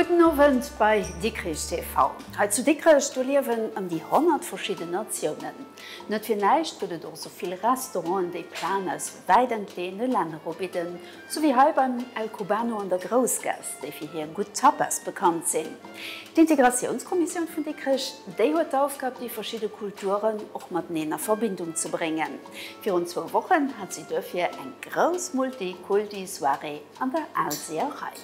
Gudden Owend bei Dikrich TV. Hei zu Dikrech, do liewen ëm déi 100 verschidden Natiounen. Net fir näischt gëtt et och esou vill Restauranten, déi Platen aus wäit entleeëne Länner ubidden. Sou wéi hei beim El Cubano an der Groussgaass, déi fir hir gutt Tapas bekannt sinn. D'Integratiounskommissioun vun Dikrech, déi huet d'Aufgab, déi verschidde Kulturen och mateneen a Verbindung ze bréngen. Virun zwou Wochen hat si duerfir eng grouss Multikulti-Soirée an der Aalseeërei.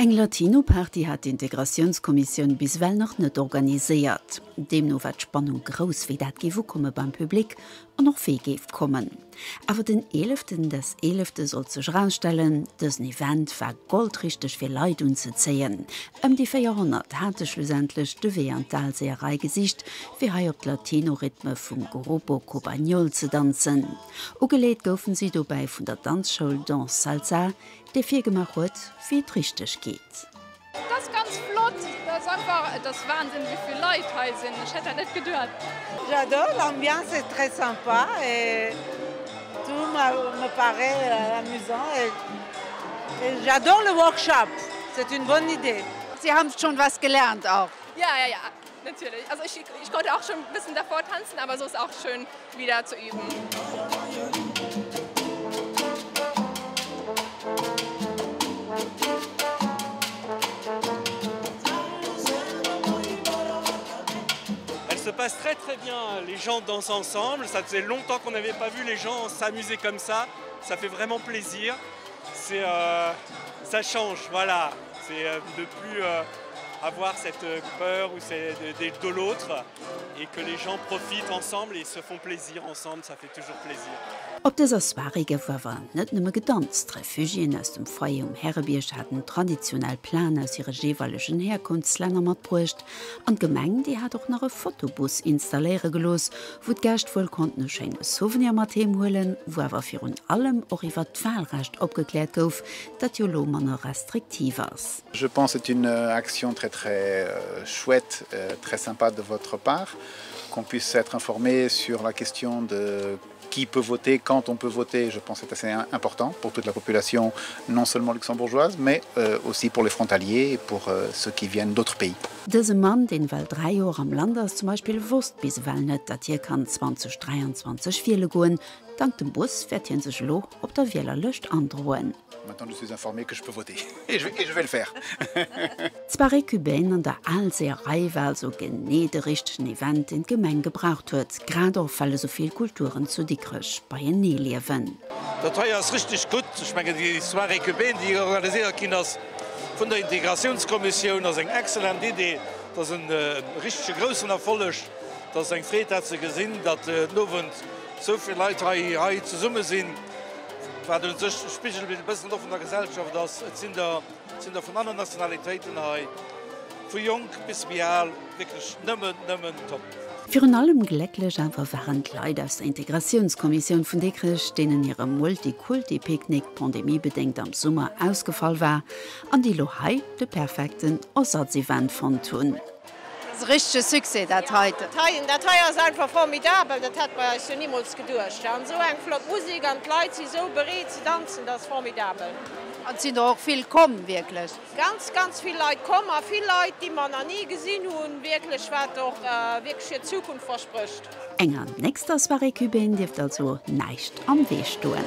Eng Latino-Party hat d'Integratiounskommissioun bis ewell nach net organiséiert. Deemno war d'Spannung grouss, wéi dat géif ukomme beim Public an och wee géif kommen. Awer den Eeleften des Eelefte sollt sech erausstellen, dësen Event war goldrichteg fir Leit unzezéien. Ëm déi 400 hate schlussendlech de Wee an d'Aalseeërei gesicht, fir hei op d'Latino-Rhythme vum Grupo Cubañol ze danzen. Ugeleet goufen si dobäi vun der Danzschoul Danse Salsa, dee virgemaach huet, wéi et richteg geet. Et ass ganz flott, et ass einfach, et ass Wahnsinn wéi vill Leit hei sinn, ech hätt dat net geduet. J'adore, l'ambiance est très sympa et tout me paraît amusant et j'adore le workshop, c'est une bonne idée. Sie haben schon was gelernt auch? Ja, ja, ja, natürlich. Also ich, ich konnte auch schon ein bisschen davor tanzen, aber so ist auch schön wieder zu üben. Elle se passe très très bien, les gens dansent ensemble, ça faisait longtemps qu'on n'avait pas vu les gens s'amuser comme ça, ça fait vraiment plaisir. C'est euh, ça change, voilà, c'est euh, de plus euh, avoir cette peur ou c'est de, de, de l'autre et que les gens profitent ensemble et se font plaisir ensemble, ça fait toujours plaisir. Op dëser Soirée gouf awer net nëmme gedanzt. D'Refugiéen aus dem Foyer um Härebierg haten traditionell Platen aus hire jeeweilegen Herkunftslänner matbruecht. An d'Gemeng, déi hat och nach e Fotobus installéiere gelooss, wou d'Gäscht wuel konnten e schéine Souvenir mat heem huelen, wou awer virun allem och iwwert d'Wahlrecht opgekläert gouf, dat jo lo manner restriktiv ass. Je pense c'est une action très très chouette, très sympa de votre part, qu'on puisse être informé sur la question de qui peut voter, quand on peut voter, je pense c'est assez important pour toute la population, non seulement luxembourgeoise, mais euh, aussi pour les frontaliers et pour euh, ceux qui viennent d'autres pays. Dëse Mann, deen well 3 Joer am Land ass, zum Beispill, wosst bis ewell net, datt hie kann 2023 wiele goen. Dank dem Bus wäert hie sech elo op der Wielerlëscht androen. Maintenant je suis informé que je peux voter et je, et je vais le faire. D'Soirée cubaine an der Aalseeërei war also genee de richtegen Event, deen d'Gemeng gebraucht huet, grad och well esou vill Kulturen zu Dikrech beienee liewen. Dat hei ass richteg gutt. Ech mengen, déi Soirée cubaine, déi organiséiert ginn ass vun der Integratiounskommissioun, ass eng excellent Idee. Dat ass e richtege groussen Erfolleg. Et ass eng Freed, dat ze gesinn, datt den Owend esou vill Leit hei hei zesumme sinn. Wat u sech e Spigelbild e bëssen och vun der Gesellschaft ass. Et sinn der, et sinn der vun allen Nationalitéiten hei, vu jonk bis méi al, wierklech nëmmen, nëmmen top. Virun allem glécklech awer waren d'Leit aus der Integratiounskommissioun vun Dikrech, deenen hire Multikulti-Picknick pandemiebedéngt am Summer ausgefall war an déi elo hei de perfekten Ersatzevent fonnt hunn. Dat ass e richtege Succès, dat heiten. Dat hei ass einfach formidabel, dat hätte mer eis jo nimools geduecht. An esou eng flott Musek an d'Leit si sou bereet ze danzen, dat ass formidabel. An et sinn der och vill komm, wierklech. Ganz, ganz vill Leit komm a vill Leit, déi mer nach ni gesinn hunn, wierklech, wat och wierklech hir Zukunft versprécht. Enger nächster Soirée cubaine dierft also näischt am Wee stoen.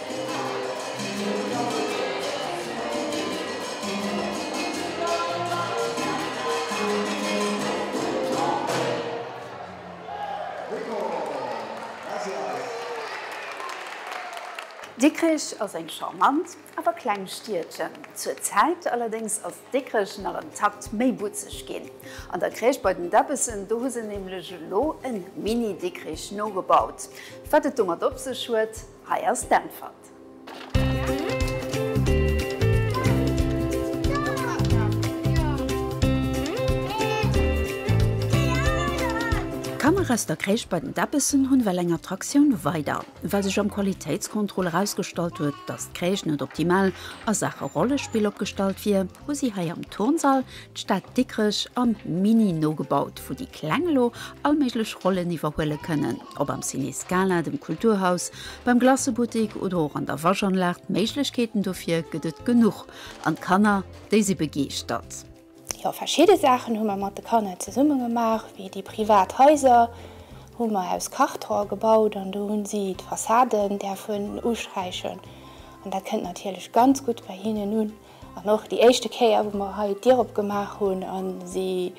Dikrich ass eng charmant, awer kleng Stiedchen. Zur Zäit allerdéngs ass Dikrech nach en Takt méi butzeg ginn. An der Crèche bei den Däbbessen, do hu se nämlech elo en Mini-Dikrich nogebaut. Wat et domat op sech huet, hei ass d'Äntwert. D'Kanner aus der Crèche bei den Däppessen hunn well eng Attraktioun weider. Well sech am Qualitéitscontrôle erausgestallt huet, dass d'Crèche net optimal a Saache Rollespill opgestallt wier, hu si hei am Turnsall d'Stad Dikrech am Mini nogebaut, wou déi Kleng elo all méiglech Rollen iwwerhuele kënnen. Ob am Ciné Scala, dem Kulturhaus, beim Glacebuttek oder och an der Waschanlag, d'Méiglechkeeten dofir gëtt et genuch an d'Kanner, déi si begeeschtert. Jo, verschidde Saachen hu mer mat de Kanner zesumme gemaach, wéi déi privat Haiser hu mer aus Karton gebaut an do hunn si d'Fassaden däerfen usträichen an dat kënnt natierlech ganz gutt bei hinnen un. An och déi éischte Kéier, wou mer hei d'Dier opgemaach hunn a si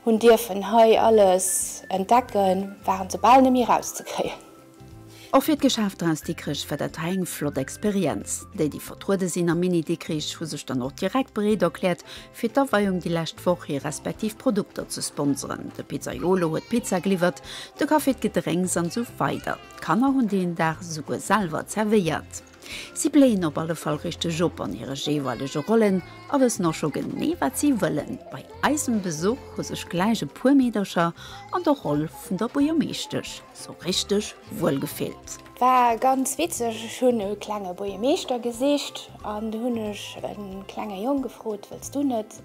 hunn dierfen hei alles entdecken, waren se bal net méi erauszekréien. Och fir d'Geschäfter aus Dikrech war dat hei eng flott Experienz. Déi, déi vertruede sinn am Mini Dikrich, hu sech dann och direkt bereet erkläert, fir d'Aweiung déi lescht Woch hir respektiv Produkter ze sponseren. De Pizzaiolo huet d'Pizza geliwwert, de Café d'Gedrénks an esou weider. D'Kanner hunn deen Dag esouguer selwer zerwéiert. Si bléien op alle Fall richteg op an hire jeeweilege Rollen a wëssen och scho genee wat si wëllen. Bei eisem Besuch hu sech gläich e puer Meedercher an der Roll vun der Buergermeeschtesch sou richteg wuel gefillt. War ganz witzeg, ech hunn e klenge Buergermeeschter gesicht an du hunn ech e klenge Jong gefrot, wëlls du net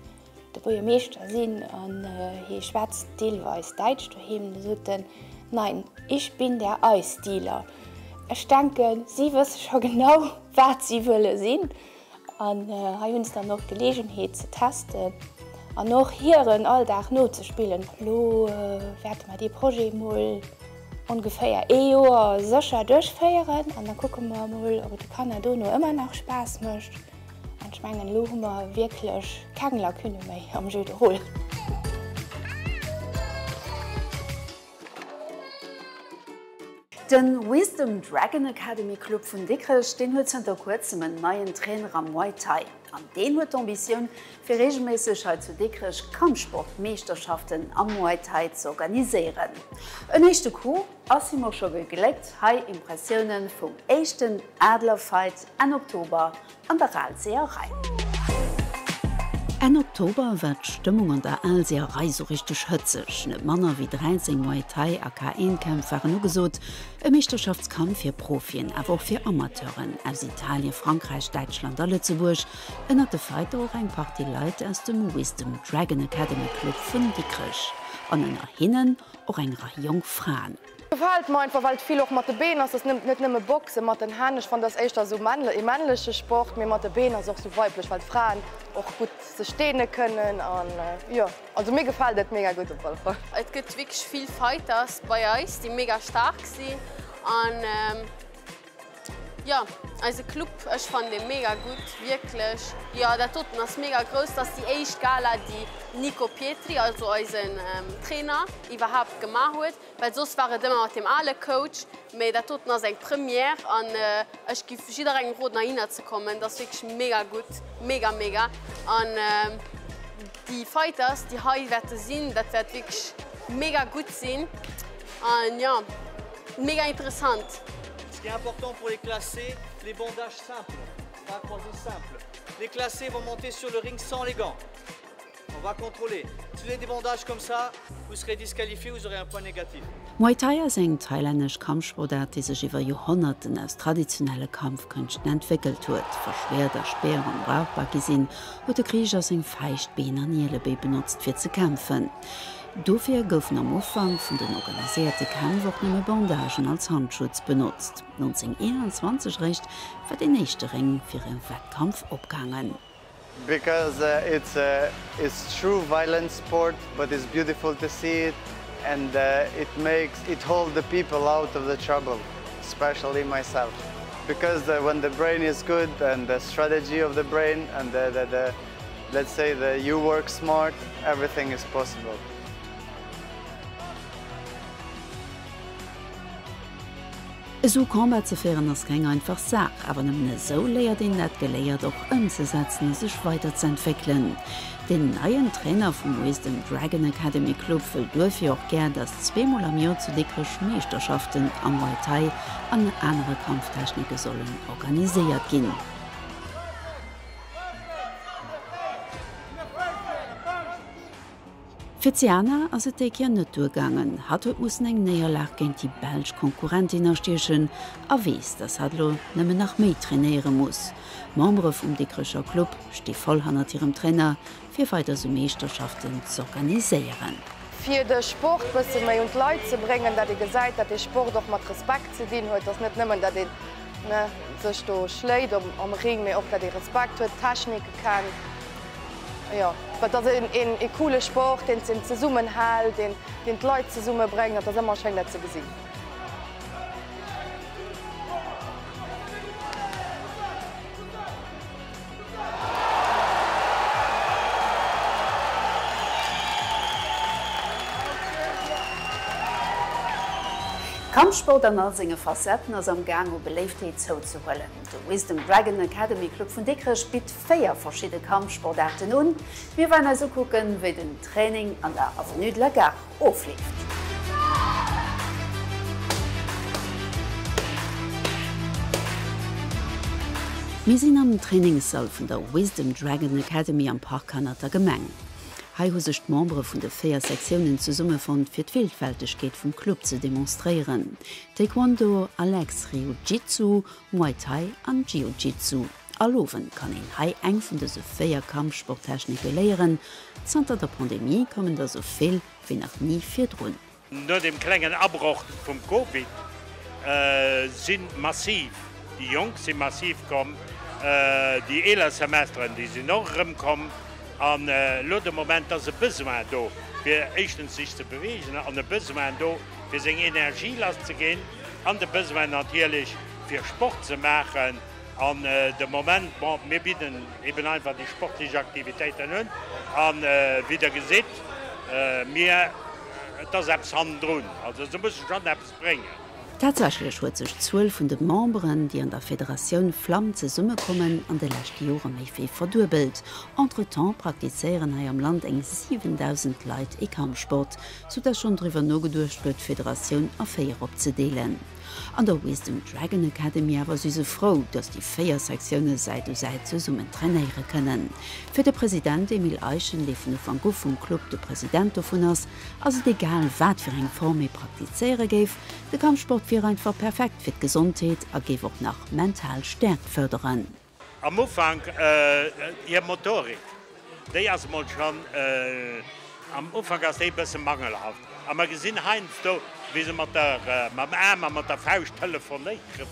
de Buergermeeschter sinn an hie schwätzt deelweis Däitsch doheem, du sot en, Nein, ich bin der Eisdealer. Ech denken, si wësse scho genau, wat si wëlle sinn an hei hunn se dann och d'Geleegenheet ze testen an och hiren Alldag nozespillen. Elo wäerte mer dee Projet mol ongeféier ee Joer sécher duerchféieren an da kucke mer mol, ob et de Kanner dono ëmmer nach Spaass mécht. An ech mengen, elo hu mer wierklech keng Lacune méi am Jeu de rôle. De Wisdom Dragon Academy Club vun Dikrech, deen huet zënter kuerzem en neien Trainer am Muay Thai. An deen huet d'Ambitioun, fir reegelméisseg hei zu Dikrech Kampfsportmeeschterschaften am Muay Thai ze organiséieren. En éischte Coup ass him och scho gegléckt, hei Impressiounen vum éischten Adler Fight Enn Oktober An der Aalseeërei. Enn Oktober war d'Stëmmung an der Aalseeërei sou richteg hëtzeg. Net manner wéi 13 Muay Thai a K1 Kämpf waren ugesot. E Meeschterschaftskampf fir Profien, awer och fir Amateuren aus Italien, Frankräich, Däitschland a Lëtzebuerg. Ënnert de Fighter och eng Partie Leit aus dem Wisdom Dragon Academy Club vun Dikrech an ënner hinnen och eng Rei jonk Fraen. Gefält mer einfach well et vill och mat de Been ass, ass net nëmme Boxen mat den Hänn. Ech fannen dat ass éischter esou e männleche Sport, mee mat de Been ass och sou weiblech, well d'Fraen och gutt sech deene kënnen an jo, also mir gefält et mega gutt op alle Fall. Et gëtt wierklech vill Fighters bei eis déi mega staark sinn an jo eise Club, ech fannen dee mega gutt wierklech. Jo dat doten ass mega grouss, dat ass déi éischt Gala déi Nico Pietri, also eisen Trainer iwwerhaapt gemaach huet. Well soss war et ëmmer mat deem ale Coach. Mee dat doten ass eng Première an ech giff jidderengem roden heihinner ze kommen. Dat ass wierklech mega gutt, mega mega. An déi Fighters déi hei wäerte sinn, dat wäert wierklech mega gutt sinn an jo mega interessant. Ce qui est important pour les classés, les bandages simples, pas croisés simples. Les classés vont monter sur le ring sans les gants. On va contrôler. Si vous avez des bandages comme ça, vous serez disqualifié, vous aurez un point négatif. Muay Thai ass eng thailännesch Kampfsportaart, déi sech iwwer Joerhonnerten aus traditionelle Kampfkënschten entwéckelt huet. Wa Schwäerter, Speer onbrauchbar gi sinn, huet de Krieger seng Fäischt, Been an Ielebéi benotzt fir ze kämpfen. Dofir goufen am Ufank vun den organiséierte Kämpf och nëmme Bandagen als Handschutz benotzt. 1921 eréischt war deen éischte Réng fir e Wettkampf opgaangen. Because it's a it's true violent sport but it's beautiful to see it and it makes it hold the people out of the trouble especially myself because when the brain is good and the strategy of the brain and the the the let's say the you work smart everything is possible. Esou Combat ze féieren ass keng einfach Saach, awer nëmmen esou léiert een dat Geléiert och ëmzesetzen a sech weider ze entwéckelen. Den neien Trainer vum Wisdom Dragon Academy Club wëll duerfir och gär, dass zweemol am Joer zu Dikrech Meeschterschaften am Muay Thai an anere Kampftechnike sollen organiséiert ginn. Fir d'Siana ass et déi Kéier net duergaangen. Hatt huet mussen eng Néierlag géint déi belsch Konkurrentin astiechen a weess, dass hatt elo nëmmen nach méi trainéiere muss. D'Membere vum Dikrecher Club sti voll hannert hirem Trainer, fir weider sou Meeschterschaften z'organiséieren. Fir de Sport bësse méi un d'Leit ze bréngen, dat ee gesäit, dat dee Sport och mat Respekt ze dinn huet, dass net nëmmen dat een sech do schléit am Ring, mee och dat ee Respekt huet, d'Technike kennt. Jo, well et ass een ee coole Sport, deen een zesummenhält, deen deen d'Leit zesummebréngt an et ass ëmmer schéin dat ze gesinn. Kampfsport an all senge Facetten ass am Gaang u Beléiftheet zouzehuelen. De Wisdom Dragon Academy Club vun Dikrech bitt 4 verschidde Kampfsportaarten un. Mir waren eis ukucken, wéi den Training an der Avenue de la Gare ofleeft. Mir sinn am Trainingssall vun der Wisdom Dragon Academy am Park hannert der Gemeng. Hei hu sech d'Membere vun de 4 Sektiounen zesummefonnt, fir d'Villfältegkeet vum Club ze demonstréieren, Taekwondo, Alex Ryu Jitsu, Muay Thai an Jiu Jitsu. All Owend kann een hei eng vun dëse 4 Kampfsporttechnike léieren. Zanter der Pandemie kommen der sou vill wéi nach ni virdrun. No deem klengen Abroch vum Covid si massiv, déi Jonk si massiv komm, déi eeler Semesteren, déi sinn och erëm komm. An elo de Moment ass e Besoin do, fir éischtens sech ze beweegen an e Besoin do, fir seng Energie lasszeginn an de Besoin natierlech, fir Sport ze maachen. An de Moment, bon, mir bidden eben einfach déi sportlech Aktivitéiten un. A wéi Der gesitt, mir, et ass eppes hannendrun. Also se musse schonn eppes bréngen. Tatsächlech huet sech d'Zuel vun de Memberen, déi an der Federatioun Flamm zesummekommen, an de leschte Jore méi wéi verduebelt. Entretemps praktizéieren hei am Land eng 7.000 Leit ee Kampfsport, soudass schonn driwwer nogeduecht gëtt, d'Federatioun a 4 opzedeelen. An der Wisdom Dragon Academy awer si se frou, datt déi 4 Sektioune Säit u Säit zesummen trainéiere kënnen. Fir de President Emile Eischen, dee vun Ufank u vum Club de President dovun ass, ass et egal wat fir eng Form ee praktizéiere géif, de Kampfsport wier einfach perfekt fir d'Gesondheet a géif och nach mental Stäerkt fërderen. Am Ufank hir Motorik, déi ass mol schonn, am Ufank ass déi e bësse mangelhaft. A mer gesinn heiansdo, wéi se mat der, mam Aarm a mat der Fauscht telefonéieren,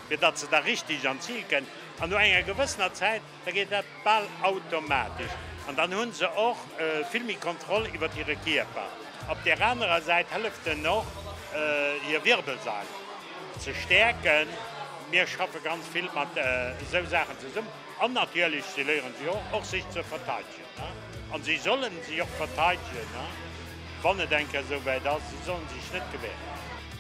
fir datt se da richtig an d'Zil kënnt. An no enger gewëssener Zäit, da geet dat bal automatesch. An dann hu se och vill méi Kontroll iwwer hire Kierper. Op där anerer Säit hëlleft en och, hir Wirbelsail ze stäerken. Mir schaffe ganz vill mat esou Saachen zesummen. An natierlech, si léieren si och, och sech ze verteidegen. An si solle sech och verteidegen, wann et eng Kéier esou wäit ass. Si solle sech net gewähren.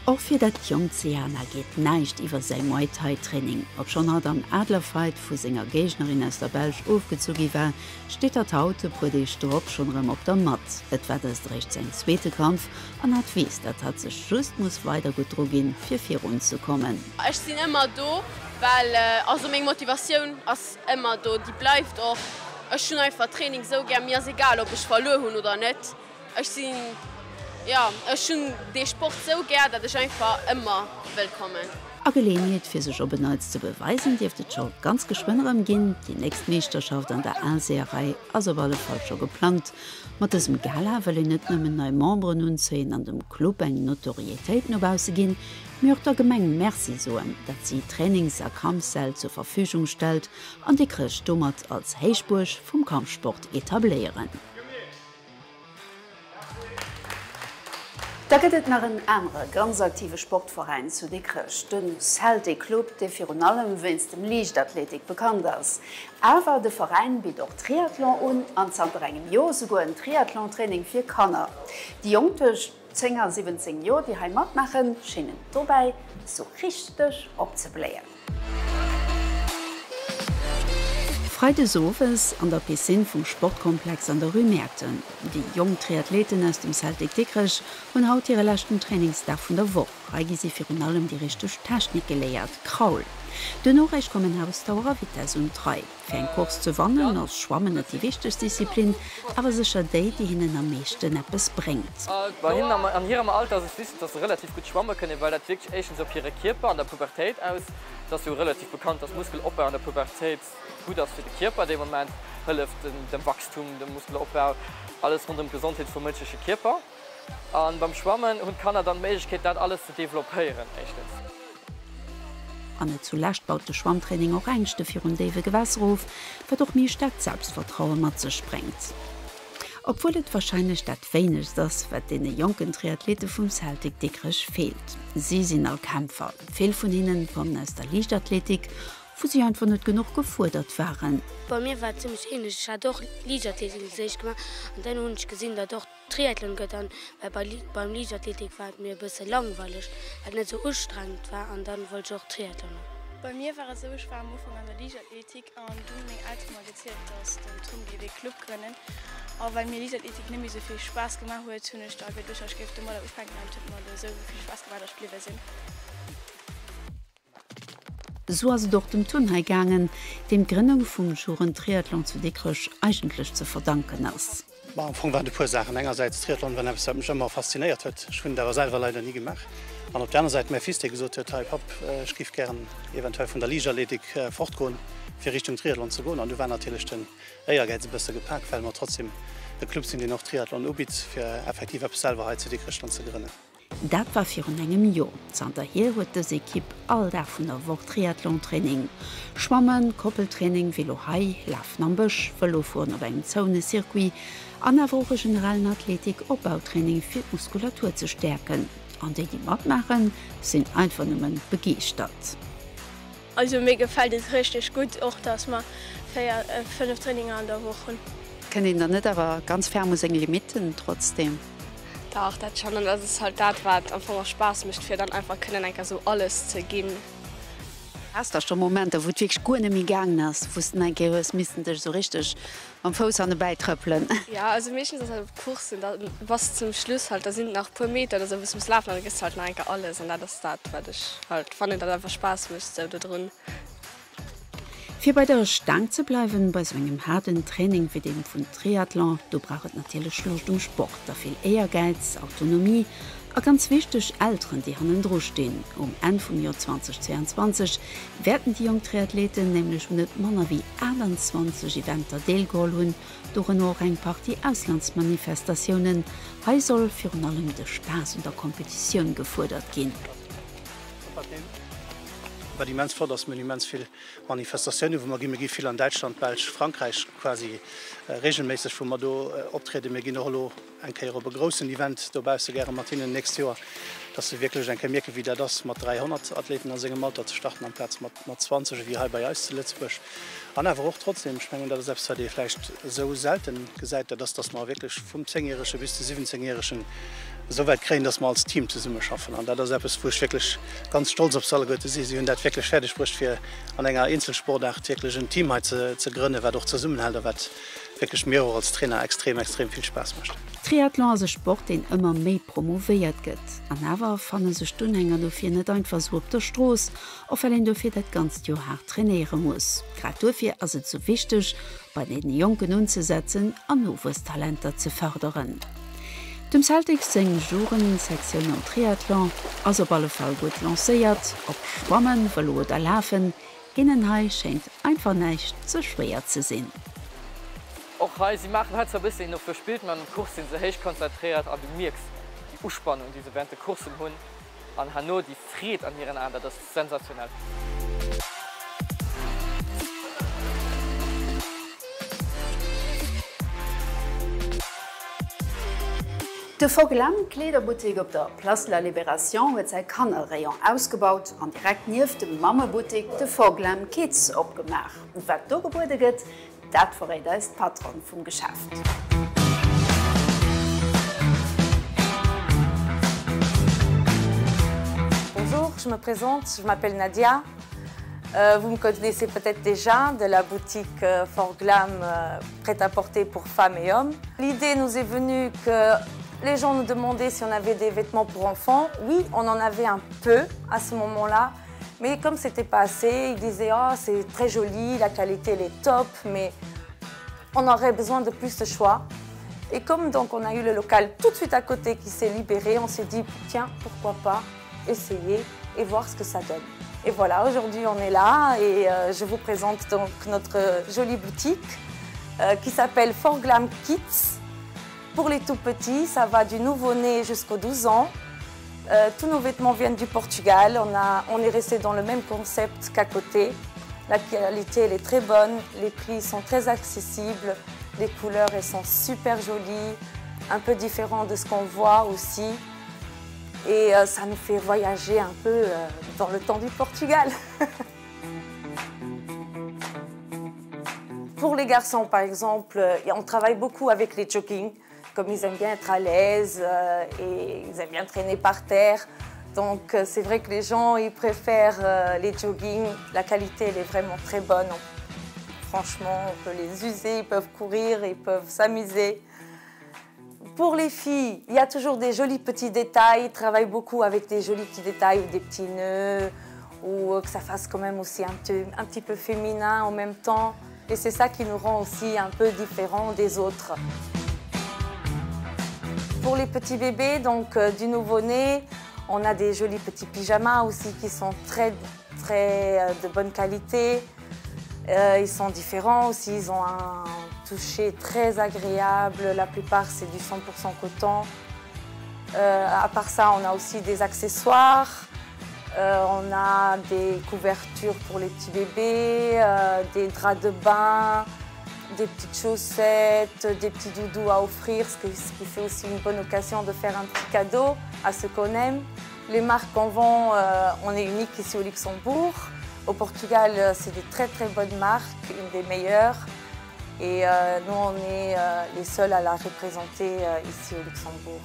Och fir dat jonkt Seana geet näischt iwwer säi Muay Thai Training. Obschonn hatt am Adler Fight vu senger Géignerin aus der Belsch ofgezu gi war, steet hatt haut e puer Deeg drop schonn erëm op der Matt. Et war dëst eréischt säin zweete Kampf an hatt weess, datt hatt sech just muss weider gutt dru ginn, fir virun ze kommen. Ech sinn ëmmer do, well also meng Motivatioun ass ëmmer do, déi bleift och. Ech hunn einfach Training sou gär, mir ass egal ob ech verluer hunn oder net. Ech sinn, jo, ech hunn dee Sport sou gär, datt ech einfach ëmmer wëll kommen. A Geleeënheet fir sech op en Neits ze beweisen dierft et scho ganz geschwënn erëm ginn. Déi nächst Meeschterschaft an der Aalseeërei ass op alle Fall scho geplangt. Mat dësem Gala wëll een net nëmmen nei Memberen unzéien an dem Club eng Notorietéit no bausse ginn, mee och der Gemeng Merci soen, datt si Trainings a Kampfsäll zur Verfügung stellt an Dikrech domat als Héichbuerg vum Kampfsport etabléieren. Da gëtt et nach en anere ganz aktive Sportveräin zu Dikrech, de Celtic Club, dee virun allem wéinst dem Liichtathletik bekannt ass. Awer de Veräin bitt och Triathlon un an zanter engem Joer souguer en Triathlon-Training fir Kanner. Déi Jonk tëscht 10 a 17 Joer, déi hei matmaachen, schéngen dobäi sou richteg opzebléien. Freides owes an der Piscine vum Sportkomplex an der Rue Mäerten. Déi jonk Triathleten aus dem Celtic Dikrech hunn haut hire leschten Trainingsdag vun der Woch. Hei gi si virun allem déi richteg Technik geléiert, Kraul. Duerno réischt kommen Ausdauer a Vitess un d'Rei. Fir eng Course ze wannen, ass Schwammen net déi wichtegst Disziplin, awer sécher déi, déi hinnen am meeschten eppes bréngt. Bei hinnen an hirem Alter ass et wichteg, dass se relativ gutt schwamme kënnen, well dat wierkt sech éischtens op hire Kierper an der Pubertéit aus. Et ass jo relativ bekannt, dass Muskelopbau an der Pubertéit gutt ass fir de Kierper dee Moment, hëlleft dem Wachstum, dem Muskelopbau, alles ronderëm d'Gesondheet vum mënschleche Kierper. A beim Schwammen hunn d'Kanner dann d'Méiglechkeet, dat alles ze developpéieren éischtens. An net zulescht baut de Schwammtraining och Ängschte virun déiwe Gewässer of, wat och méi e staarkt Selbstvertraue mat sech bréngt. Obwuel et warscheinlech dat wéinegst ass, wat deene jonken Triathlete vum Celtic Dikrech feelt. Si sinn all Kämpfer. Vill vun hinnen kommen aus der Liichtathletik, wou si einfach net genuch gefuerdert waren. Bei mir war et zimmlech ähnlech, ech hat och Liichtathletik als éischt gemaach an dann hunn ech gesinn, datt och Triathlon gëtt an well bei beim Liichtathletik war et mir e bësse langweileg, well et net esou ustrengend war an dann wollt ech och Triathlon man. Bei mir war et esou, ech war am Ufank an der Liichtathletik an du hunn meng Eltere mer gezielt, dass den Tom géif ee Club grënnen a well mir Liichtathletik net méi esou vill Spaass gemaach huet, hunn ech da geduecht, ech géif domadder ufänken an et huet mer elo esou vill Spaass gemaach, dass ech bliwwe sinn. Esou ass et och dem Tun hei gaangen, deem d'Grënnung vum Jugendtriathlon zu Dikrech eigentlech ze verdanken ass. Ma am Fong waren et e puer Saachen. Engersäits, Triathlon war eppes, wat mech ëmmer faszinéiert huet. Ech hunn et awer selwer leider ni gemaach. An op der aner Säit mäi Fils, dee gesot huet, Hei Papp, ech géif gären eventuell vun der Liichtathletik fortgoen, fir Richtung Triathlon ze goen. An du war natierlech den Éiergäiz e bësse gepak, well mer trotzdem e Club sinn, deen och Triathlon ubitt, fir effektiv eppes selwer hei zu Dikrech dann ze grënnen. Dat war virun engem Joer. Zanterhier huet dës Ekipp all Dag vun der Woch Triathlon-Training. Schwammen, Koppeltraining, Vélo hei, Lafen am Bësch, Vëlofueren op engem zouene Circuit an awer och e generellen Athletik-Opbautraining fir d'Muskulatur ze stäerken. An déi, déi matmaachen, sinn einfach nëmmen begeeschtert. Also mir gefällt et richteg gutt, och dass mer 4, 5 Traininger an der Woch hunn. Kënnt een dann net awer ganz ferm u seng Limitten trotzdem? Dach, dat schon. An dat ass halt dat, wat am Fong och Spaass mécht, fir dann einfach kënnen eng Kéier sou alles ze ginn. Has der scho Momenter, wou et wierklech guer net méi gaangen ass, wou s de eng Kéier hues missen dech esou richteg mam Fouss hannebäi trëppelen? Jo, also meeschtens ass dat op Courssen, da bass de zum Schluss halt, da sinn et nach e puer Meter oder sou, wou s de muss lafen an da gëss de halt nach eng Kéier alles an dat ass dat, wat ech halt fannen, dat einfach Spaass mécht sou dodrun. Fir bei der Staang ze bleiwen bei sou engem haarden Training wéi deem vun Triathlon, do brauch et natierlech Loscht um Sport a vill Éiergäiz, Autonomie a ganz wichteg, Elteren déi hannendru stinn. Um Enn vum Joer 2022 wäerten déi jonk Triathleten nämlech un net manner wéi 28 Eventer deelgeholl hunn, dorënner och eng Partie Auslandsmanifestatiounen. Hei soll virun allem de Spaass un der Kompetitioun gefuerdert ginn. Wat immens flott ass, mir hunn immens vill Manifestatiounen, wou mer ginn. Mir gi vill an Däitschland, Belsch, Frankräich, quasi regelméisseg, wou mer do optrieden. Mir ginn och elo eng Kéier op e groussen Event dobausse gäre mat hinnen d'nächst Joer, dass se wierklech eng Kéier mierken, wéi dat ass, mat 300 Athleten a sengem Alter ze starten, amplaz mat 20 ewéi hei bei eis zu Lëtzebuerg. An awer och trotzdem, ech mengen, dat ass eppes, wat ee vläicht esou selten gesäit, dat ass, dass mer wierklech vum Zéngjärege bis de Siwwenzéngjäregen esou wäit kréien, dass mer als Team zesummeschaffen. An dat ass eppes, wou ech wierklech ganz stolz op se alleguerte sinn. Si hunn dat wierklech fäerdeg bruecht, fir an enger Eenzelsportaart wierklech en Team hei ze grënnen, wat och zesummenhält a wat wierklech mir och als Trainer extrem, extrem vill Spaass mécht. Triathlon ass e Sport, deen ëmmer méi promouvéiert gëtt. An awer fanne sech d'Unhänger dofir net einfach esou op der Strooss. Och well een dofir dat ganzt Joer haart trainéiere muss. Grad duerfir ass et sou wichteg, bei deene Jonken unzesetzen an Nowuesstalenter ze fërderen. Dem Celtic seng Jugendsektioun am Triathlon ass op alle Fall gutt lancéiert. Ob Schwammen, Vëlo oder Lafen, hinnen hei schéint einfach näischt ze schwéier ze sinn. Och hei, si maachen hei zwar e bëssen een op verspillt, mä an den Coursse si se héich konzentréiert an du mierks déi Uspannung, déi se während de Courssen hunn. An herno déi Freed an hiren Aen, dat ass sensationell. De Voglam Kleederbuttek op der Place de la Libération huet säi Kannerrayon ausgebaut an direkt nieft dem Mammebuttek de Voglam Kids opgemaach. Wat do gebuede gëtt, Dat verréit eis d'Patronne vum Geschäft. Bonjour, je me présente, je m'appelle Nadia. Euh, vous me connaissez peut-être déjà de la boutique euh, Fort Glam euh, prêt-à-porter pour femmes et hommes. L'idée nous est venue que les gens nous demandaient si on avait des vêtements pour enfants. Oui, on en avait un peu à ce moment-là. Mais comme c'était pas assez, ils disaient oh, c'est très joli, la qualité elle est top, mais on aurait besoin de plus de choix. Et comme donc on a eu le local tout de suite à côté qui s'est libéré, on s'est dit tiens, pourquoi pas essayer et voir ce que ça donne. Et voilà, aujourd'hui on est là et euh, je vous présente donc notre jolie boutique euh, qui s'appelle Forglam Kids. Pour les tout petits, ça va du nouveau-né jusqu'aux 12 ans. Euh, tous nos vêtements viennent du Portugal. On, a, on est resté dans le même concept qu'à côté. La qualité elle est très bonne, les prix sont très accessibles, les couleurs elles sont super jolies, un peu différent de ce qu'on voit aussi. Et euh, ça nous fait voyager un peu euh, dans le temps du Portugal. Pour les garçons, par exemple, euh, on travaille beaucoup avec les jogging, comme ils aiment bien être à l'aise euh, et ils aiment bien traîner par terre. Donc euh, c'est vrai que les gens ils préfèrent euh, les jogging. La qualité elle est vraiment très bonne. Franchement, on peut les user, ils peuvent courir, ils peuvent s'amuser. Pour les filles, il y a toujours des jolis petits détails. Ils travaillent beaucoup avec des jolis petits détails ou des petits nœuds ou euh, que ça fasse quand même aussi un petit, un petit peu féminin en même temps. Et c'est ça qui nous rend aussi un peu différent des autres. Pour les petits bébés, donc euh, du nouveau-né, on a des jolis petits pyjamas aussi qui sont très, très euh, de bonne qualité. Euh, ils sont différents aussi, ils ont un toucher très agréable. La plupart, c'est du 100% coton. Euh, à part ça, on a aussi des accessoires. Euh, on a des couvertures pour les petits bébés, euh, des draps de bain, des petites chaussettes, des petits doudous à offrir, ce qui, ce qui fait aussi une bonne occasion de faire un petit cadeau à ceux qu'on aime. Les marques qu'on vend, euh, on est unique ici au Luxembourg. Au Portugal, euh, c'est des très très bonnes marques, une des meilleures. Et euh, nous, on est euh, les seuls à la représenter euh, ici au Luxembourg.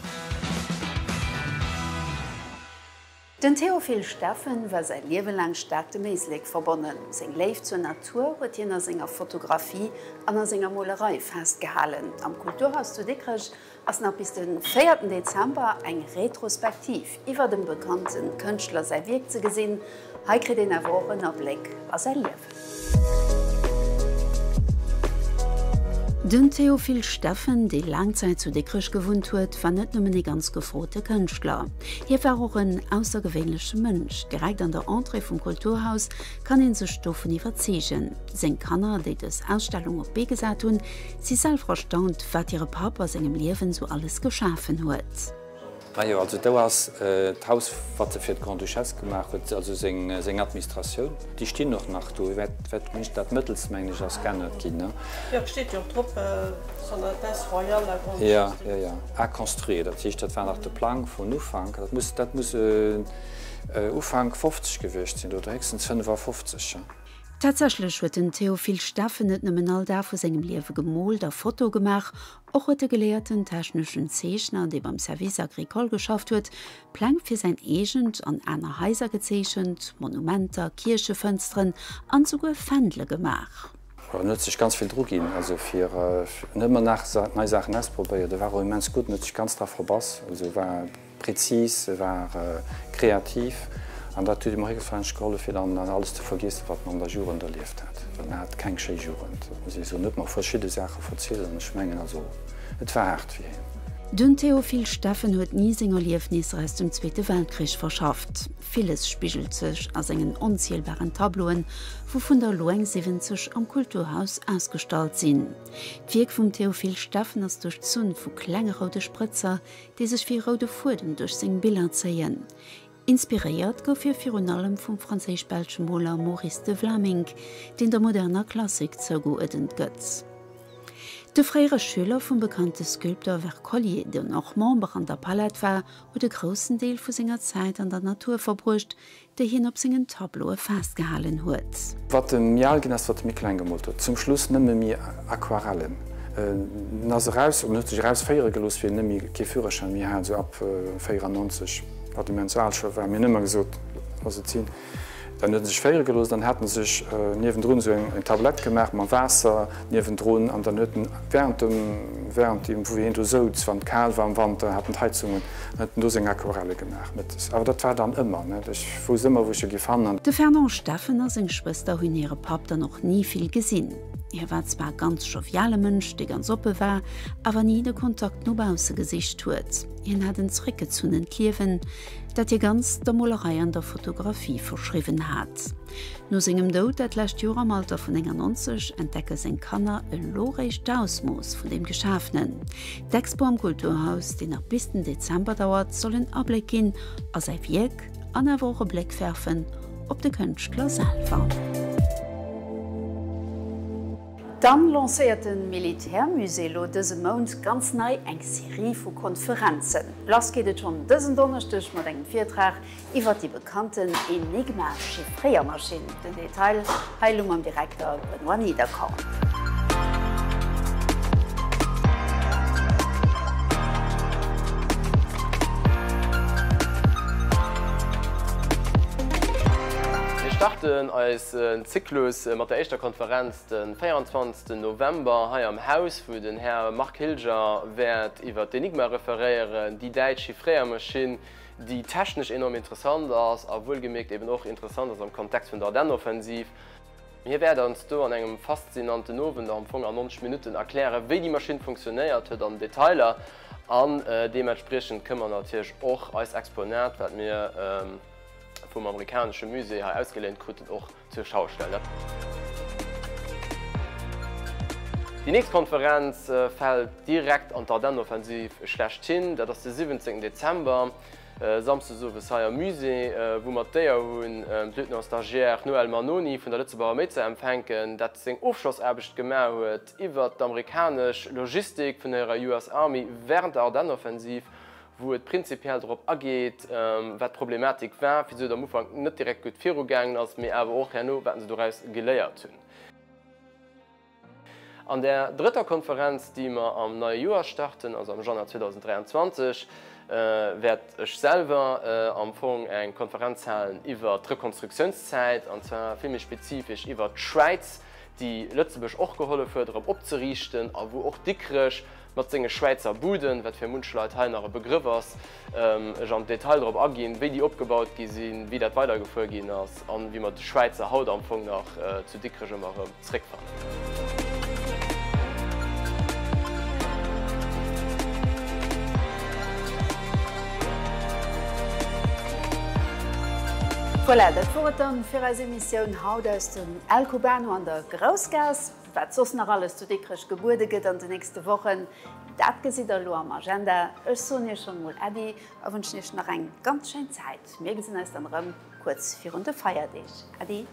Den Théophile Steffen war säi Liewe laang staark dem Éislek verbonnen. Seng Léift zur Natur huet hien a senger Fotografie an a senger Molerei festgehalen. Am Kulturhaus zu Dikrech ass nach bis de véierten Dezember eng Retrospektiv iwwer dem bekannte Kënschtler säi Wierk ze gesinn. Hei kritt een awer och en Abléck a säi Liewen. Den Théophile Steffen, dee laang Zäit zu Dikrech gewunnt huet, war net nëmmen ee ganz gefrote Kënschtler. Hie war och en aussergewéinleche Mënsch. Direkt an der Entrée vum Kulturhaus kann ee sech dovun iwwerzeegen. Seng Kanner, déi dës Ausstellung op d'Bee gesat hunn, si selwer erstaunt, wat hire Papp a sengem Liewen sou alles geschafen huet. Majo, also do ass d'Haus, wat e fir d'Grande-Duchesse gemaach huet, also seng Administratioun, déi stinn och nach do. Wat mécht dat mëttelst, mengen ech, ass geännert ginn, ne? Jo, et steet jo och drop, Son Altesse Royale la Grande-Duchesse. Jo, jo, jo, à construire, dat heescht, dat war nach de Plang vun Ufank. Dat muss, dat muss Ufank 50 gewiescht sinn, oder héchstens 55. Tatsächlech huet den Théophile Steffen net nëmmen all Dag vu sengem Liewe gemoolt a Fotoe gemaach, och huet de geléierten techneschen Zeechner, dee beim Service agricole geschafft huet, Pläng fir säin eegent an aner Haiser gezeechent, Monumenter, Kierchefënsteren an souguer Fändele gemaach. En huet sech ganz vill dru ginn, also fir, en huet ëmmer nach nei Saachen ausprobéiert, e war och immens gutt, en huet sech ganz dra verbass, also war. Präzis, e war kreativ an dat huet him och héchstwahrscheinlech gehollef fir dann alles ze vergiessen, wat en an der Jugend erlieft hat, well en hat keng schéi Jugend, dat muss ee soen. En huet mer och verschidde Saache verzielt an ech mengen, also et war haart fir hien. Den Théophile Steffen huet ni seng Erliefnisser aus dem Zweete Weltkrich verschafft. Villes spigelt sech a sengen onzielbaren Tableauen, wouvun der elo eng 70 am Kulturhaus ausgestallt sinn. D'Wierk vum Théophile Steffen ass duerchzunn vu klenge roude Sprëtzer, déi sech wéi roude Fuedem duerch seng Biller zéien. Inspiréiert gouf hie virun allem vum franséisch-belsche Moler Maurice de Vlaminck, deen der moderner Klassik zougeuerdent gëtt. De fréiere Schüler vum bekannte Sculpteur Wercollier, deen och Member an der Palette war, huet e groussen Deel vu senger Zäit an der Natur verbruecht, déi hien op sengen Tableaue festgehalen huet. Wat e méi al ginn ass, wat e méi kleng gemoolt huet. Zum Schluss nëmme méi Aquarellen. En ass eraus, en huet sech erausféiere gelooss, wéi en nëmme kee Führerschäin méi hat, esou ab 94, wat immens al scho war. Mir hunn ëmmer gesot, looss et sinn. Dann huet en sech féiere gelooss, dann hat en sech niewendrun esou eng Tablett gemaach mam Waasser niewendrun an dann huet en während dem, während deem wou hien do souz, wann et kal war am Wanter, hat en d'Heizung un, dann huet en do seng Aquarelle gemaach mëttes. Awer dat war dann ëmmer, ne, ech wousst ëmmer wou ech e géif fannen. De Fernand Steffen a seng Schwëster hunn hire Papp dann och ni vill gesinn. Hie war zwar e ganz joviale Mënsch, dee ganz oppe war, awer ni de Kontakt no bausse gesicht huet. Hien hat en zeréckgezunnent Liewen, dat hie ganz der Molerei an der Fotografie verschriwwen hat. No sengem Doud dat lescht Joer am Alter vun 99 entdecke seng Kanner elo réischt d'Ausmooss vun deem Geschafenen. D'Expo am Kulturhaus, déi nach bis den Dezember dauert, soll en Abléck ginn a säi Wierk an awer och e Bléck werfen op de Kënschtler selwer. Dann lancéiert de Militärmusée elo dëse Mount ganz nei eng Serie vu Konferenzen. Lass geet et schonn dësen Donneschdeg mat engem Virtrag iwwert déi bekannten Enigma-Chiffréiermaschinn. Den Detail hei elo mam Direkter Benoît Niederkorn. Mir starten eisen Zyklus mat der éischter Konferenz de 24 November hei am Haus, wou den Här Marc Hilger wäert iwwer d'Enigma referéieren, déi däitsch Chiffréiermaschinn, déi technesch enorm interessant ass a wuelgemierkt eben och interessant ass am Kontext vun der Ardennenoffensiv. Hie wäert ons do an engem faszinanten Owend am Fong an 90 Minutten erklären, wéi déi Maschinn funktionéiert huet an Detailer an deementspriechend kënne mer natierlech och eist Exponat, wat mir vum amerikanesche Musée hei ausgeléint kruten, och zur Schau stellen. Déi nächst Konferenz fält direkt an d'Ardennenoffensiv schlechthin, dat ass de 17 Dezember, samsdes owes hei am Musée, wou mer d'Éier hunn, d'Lieutenant Stagiaire Noëlle Mannoni vun der Lëtzebuerger Arméi ze empfänken, dat seng Ofschlossaarbecht gemaach huet iwwert d'amerikanesch Logistik vun hirer US Army während der Ardennenoffensiv, wou et prinzipiell drop ageet, wat d'Problematik war, wisou et am Ufank net direkt gutt virugaangen ass, mee awer och herno, wat se doraus geléiert hunn. An där drëtter Konferenz, déi mer am neie Joer starten, also am Januar 2023, wäert ech selwer am Fong eng Konferenz halen iwwert d'Rekonstruktiounszäit, an zwar vill méi spezifesch iwwert d'Schwäiz, déi Lëtzebuerg och gehollef huet erëm opzeriichten a wou och Dikrech mat senge Schwäizer Buden, wat fir munch Leit hei nach e Begrëff ass, ech am Detail drop aginn, wéi déi opgebaut gi sinn, wéi dat weidergefuer ginn ass an wéi mer de Schwäizer haut am Fong nach zu Dikrech ëmmer erëm zréckfannen. Voilà, dat wor et dann fir eis Emissioun haut aus dem El Cubano an der Groussgaass. Wat soss nach alles zu Dikrech gebuede gëtt an de nächste Wochen, dat gesitt der elo am Agenda. Ech soen iech schonn emol Äddi a wënschen iech nach eng ganz schéin Zäit. Mir gesinn eis dann erëm kuerz virun de Feierdeeg. Äddi.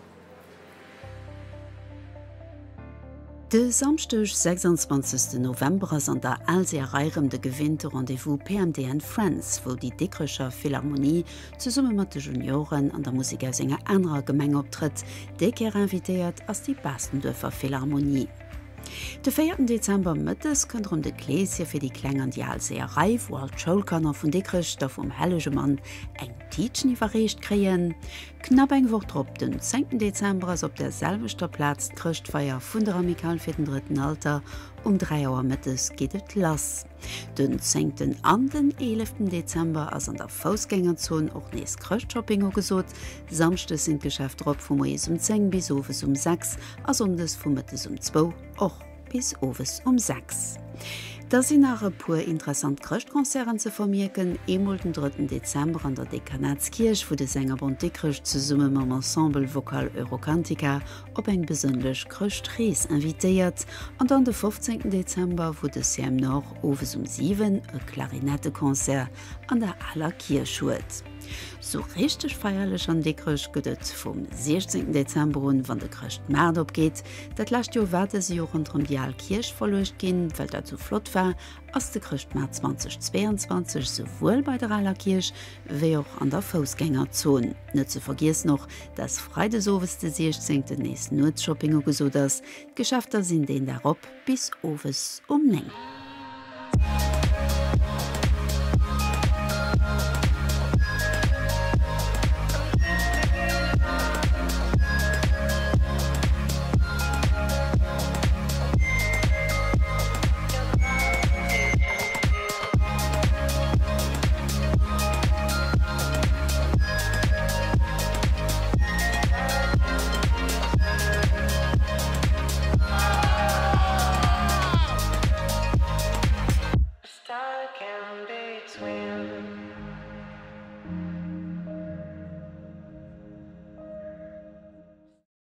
De Samschdeg 26 November ass an der Al Seeërei rëm de gewinnte Rendez-vous PMD and Friends, wou déi Dikrecher Philharmonie zesumme mat de Junioren an der Musek aus enger anerer Gemeng optrëtt. Déi Kéier invitéiert ass déi Baastenduerfer Philharmonie. De véierten Dezember mëttes kënnt erëm de Kleeschen fir déi Kleng an déi Al Seeërei, wou all d'Schoulkanner vun Dikrech da vum hellege Mann eng Tiitchen iwwerreecht kréien. Knapp eng Woch drop, den zéngten Dezember, ass op der selwechter Plaz d'Chrëschtfeier vun der Amicale fir den Drëtten Alter. Um 3 Auer mëttes geet et lass. Den zéngten an den eeleften Dezember ass an der Foussgängerzon och nees Chrëschtshopping ugesot. Samschdes sinn d'Geschäfter op vu moies um 10 bis owes um 6 a sonndes vu mëttes um zwou och bis owes um 6. Da sinn nach e puer interessant Chrëschtconcerten ze vermierken, eemol den drëtten Dezember an der Dekanatskierch, wou de Sängerbond Dikrech zesumme mam Ensemble Vocal Eurocantica op eng besënnlech Chrëschtrees invitéiert an dann de 15 Dezember, wou de CM Nord owes um 7 e Klarinetteconcert an der Aler Kierch huet. Sou richteg feierlech an Dikrech gëtt et vum 16 Dezember un, wann de Chrëschtmaart opgeet. Dat lescht Joer war dëse jo ronderëm déi al Kierch verluecht ginn. Well dat sou flott war, ass de Chrëschtmaart 2022 souwuel bei der Aler Kierch wéi och an der Foussgängerzon. Net ze vergiessen och, dass freides owes de 16 nees Nuetsshopping ugesot ass. D'Geschäfter sinn deen Dag op bis owes um 9.